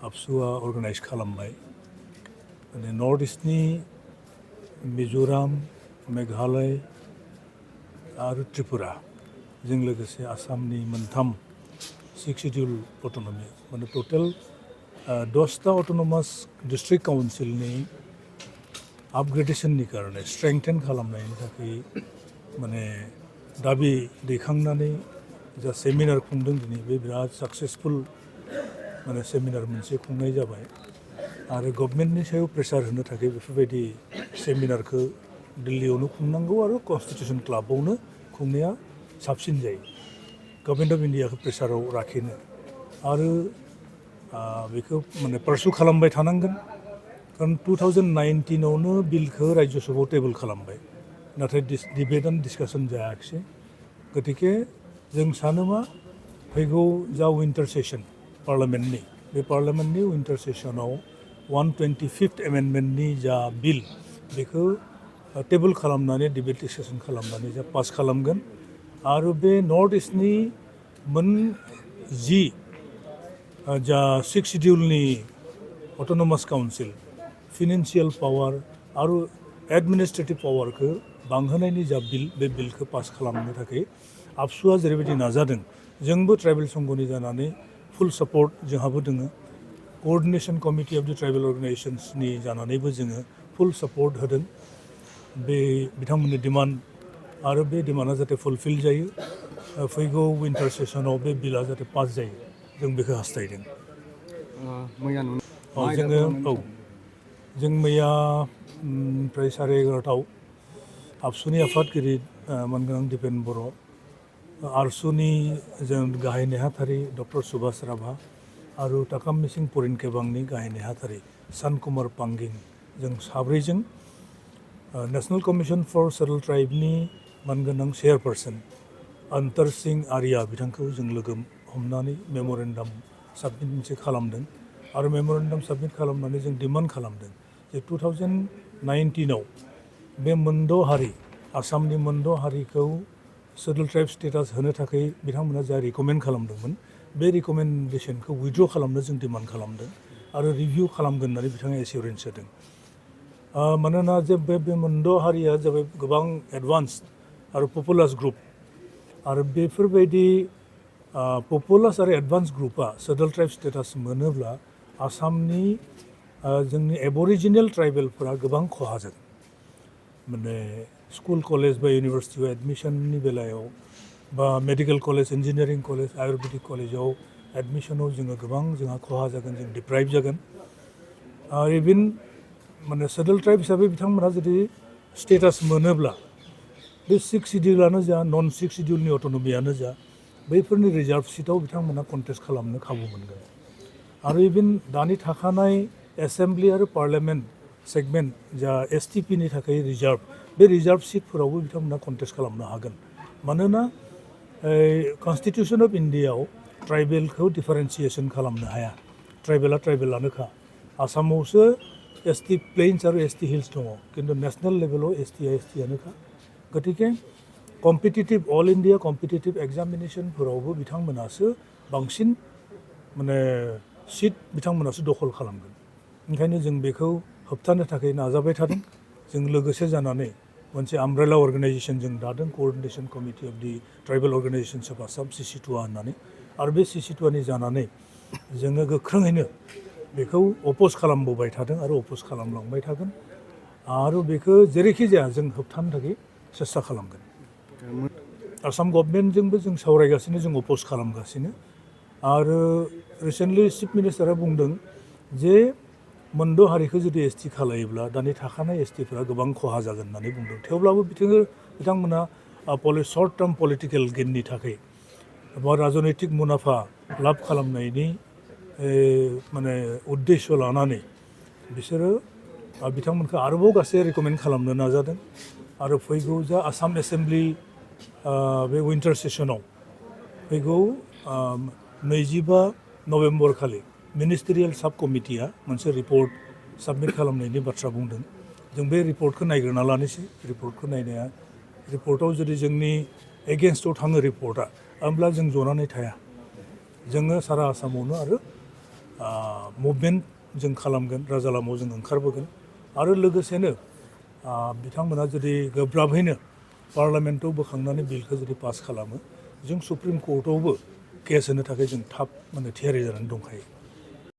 आबसुआ organise खालामनाय माने north इस्टनि Mizoram Meghalaya आरो त्रिपुरा जों लोगोसे आसामनि मोनथाम 6 शिड्युल अट'नमि माने टटेल 10टा अट'नमास डिस्ट्रिक्ट काउन्सिलनि आपग्रेडेशननि कारणे स्ट्रेंथेन खालामनायनि थाखाय माने दाबि दैखांनानै जा सेमिनार खुंदों दिनै बे बिराद साक्सेसफुल माने सेमिनार मोनसे खुंनाय जाबाय आरो गभर्नमेन्टनि सायाव प्रेसार होनो थाखाय बेफोरबायदि सेमिनारखौ दिल्लीयावनो खुंनांगौ आरो कन्स्टिटिउसन क्लाबावनो खुंनाया साबसिन जायो गभर्नमेन्ट अफ इन्डियाखौ प्रेसाराव लाखिनो आरो बेखौ माने पारसु खालामबाय थानांगोन कारण 2019आवनो बिलखौ राज्य सभायाव टेबोल खालामबाय नाथाय डिबेट एन्ड डिसकासन जायाखिसै गतिके जों सानो मा फैगौ जा विन्टार सेसन पार्लियामेन्टनि बे पार्लियामेन्टनि विन्टार सेसनाव 125th एमेन्डमेन्टनि जा बिल बेखौ टेबोल खालामनानै डिबेट डिसकासन खालामनानै जा पास खालामगोन आरो बे नर्थ इस्टनि मोन 10 जा 6 शिड्युलनि अट'नमास काउन्सिल फिनेन्सियेल पावार आरो एडमिनिस्ट्रेटिभ पावारखौ बांहोनायनि जा बिल बे बिलखौ पास खालामनो थाखाय आबसुआ जेरैबायदि नाजादों जोंबो ट्राइबेल संघनि जानानै फुल सापर्ट जोंहाबो दोङो कोअर्डिनेशन कमिटि अफ द ट्राइबेल अर्गानाइजेशन्सनि जानानैबो जोङो फुल सापर्ट होदों बे बिथांमोननि डिमान्ड आरो बे डिमान्डा जाहाथे फुलफिल जायो फैगौ विन्टार सेसनाव बे बिला जाहाथे पास जायो जों बेखौ हास्थायदों जों मैया ओमफ्राय 11:30 आबसुनि आफादगिरि मानगोनां दिपेन बर' आरसुनि जों गाहाय नेहाथारि डक्टर सुभाष राभा आरो ताकाम मिसिं परिन केबांनि गाहाय नेहाथारि सान कुमार पांगिं जों साब्रैजों नेशनेल कमिशन फर सेटल ट्राइबनि मानगोनां चेयारपारसन अंतर सिंह आर्या बिथांखौ जों लोगो हमनानै मेम'रेन्डाम साबमिट मोनसे खालामदों आरो मेम'रेन्डाम साबमिट खालामनानै जों डिमान्ड खालामदों जे 2019आव बे मोनद' हारि आसामनि मोनद' हारिखौ सेटल ट्राइब स्टेटास होनो थाखाय बिथांमोना जा रिकमेन्ड खालामदोंमोन बे रिकमेन्डेसनखौ उइथड्र खालामनो जों डिमान्ड खालामदों आरो रिभिउ खालामगोन होननानै बिथाङा एसिउरेन्स होदों मानोना जे बे मोनद' हारिया जाबाय गोबां एडभान्स आरो पपुलास ग्रुप आरो बेफोरबायदि पपुलास आरो एडभान्स ग्रुपआ सेटल ट्राइब स्टेटास मोनोब्ला आसामनि जोंनि एबरिजिनेल ट्राइबेलफोरा गोबां खहा जागोन माने स्कुल कलेज बा इउनिभार्सिटियाव एडमिशननि बेलायाव बा medical college engineering college Ayurvedic कलेजाव एडमिशनाव जोंहा खहा जागोन जों डिप्राइभ जागोन इभेन माने सेटल ट्राइब हिसाबै बिथांमोनहा जुदि स्टेटास मोनोब्ला बे 6 शिड्युलानो जा नन 6 शिड्युलनि अट'नमियानो जा बैफोरनि रिजार्भ सिटआव बिथांमोना कन्टेस्ट खालामनो खाबु मोनगोन आरो इभेन दानि थाखानाय एसेम्ब्लि आरो पार्लियामेन्ट सेगमेन्ट जा एसटिपिनि थाखाय रिजार्भ बे रिजार्भ सिटफोरावबो बिथांमोना कन्टेस्ट खालामनो हागोन मानोना कन्स्टिटिउसन अफ इन्डियाआव ट्राइबेलखौ डिफारेन्सिएसन खालामनो हाया ट्राइबेलानोखा आसामावसो एसटि प्लेन्स आरो एसटि हिल्स दङ खिन्थु नेसनेल लेभेलाव एसटिआनोखा गतिके कम्पिटिटिभ अल इन्डिया कम्पिटिटिभ एग्जामिनेसनफोरावबो बिथांमोनासो बांसिन माने सिट बिथांमोनासो दखल खालामगोन ओंखायनो जों बेखौ होबथानो थाखाय नाजाबाय थादों जों लोगोसे जानानै मोनसे आमब्रेला अर्गानाइजेसन जों दादों coordination committee of the tribal organisations of Assam CC2A होननानै आरो बे CC2Aनि जानानै जोङो गोख्रोङैनो बेखौ अपोज खालामबोबाय थादों आरो अपोज खालामलांबाय थागोन आरो बेखौ जेरैखि जाया जों होबथानो थाखाय सेस्था खालामगोन आसाम गभर्नमेन्टजोंबो जों सावरायगासिनो जों अपोज खालामगासिनो आरो रिसेन्टलि चिफ मिनिस्टारा बुंदों जे मोनद' हारिखौ जुदि एसटि खालायोब्ला दानि थाखानाय एसटिफोरा गोबां खहा जागोन होननानै बुंदों थेवब्लाबो बिथांमोना शर्ट टार्म पलिटिकेल गेननि थाखाय बा राजनैतिक मुलाम्फा लाब खालामनायनि माने उद्देश्य लानानै बिसोरो बिथांमोनखौ आरोबाव गासै रिकमेन्ड खालामनो नाजादों आरो फैगौ जा आसाम एसेम्ब्लि बे विन्टार सेसनाव फैगौ 25 नभेम्बर खालि मिनिस्टेरियेल साब कमिटिया मोनसे रिपर्ट साबमिट खालामनायनि बाथ्रा बुंदों जों बे रिपर्टखौ नायग्रोना लानोसै रिपर्टखौ नायनाया रिपर्टआव जुदि जोंनि एगेन्स्टआव थाङो रिपर्टआ होमब्ला जों जनानै थाया जोङो सारा आसामावनो आरो मुभमेन्ट जों खालामगोन, राजा लामायाव जों ओंखारबोगोन आरो लोगोसेनो बिथांमोना जुदि गोब्राबैनो पार्लियामेन्टआव बोखांनानै बिलखौ जुदि पास खालामो जों सुप्रिम कर्टआवबो केस होनो थाखाय जों थाब थियारि जानानै दंखायो।